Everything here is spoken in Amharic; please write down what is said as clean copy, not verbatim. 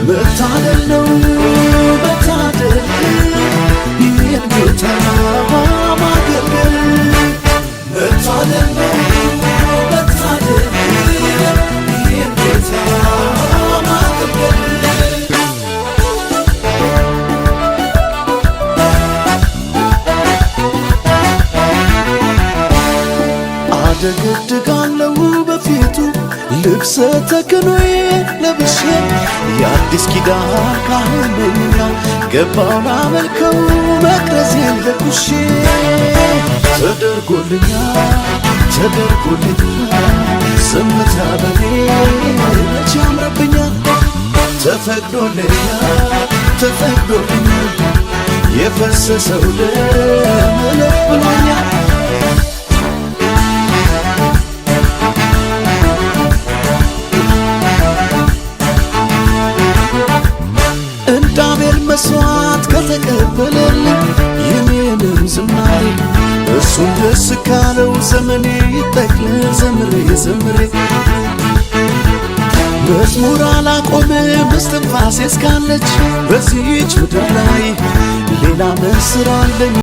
መታደል ነው መታደል፣ ይህን ጌታ ማገልገል። መታደል ነው መታደል፣ ይህን ጌታ ማገልገል። አደገድጋለው በፊቱ፣ ልብሰ ተክህኖዬ ለብሼ፣ የአዲስ ኪዳን ካህን ነኝና ገባው ላመልከው መቅረዜን ለኩሼ። ተደርጎልኛል፣ ተደርጎልኛል፣ ዝምታ በኔ መች ያምርብኛል? ተፈቅዶልኛል፣ ተፈቅዶልኛል፣ የፈሰሰው ደም እለፍ ብሎኛል። እንደ አቤል መሥዋዕት ከተቀበለልኝ የኔንም ዝማሬ፣ እሱን ደስ ካለው ዘመኔ ይጠቅልል ዘምሬ ዘምሬ። መዝሙር አላቆምም እስትንፋሴ እስካለች በዚህች ምድር ላይ፣ ሌላ ምን ስራ አለኝ?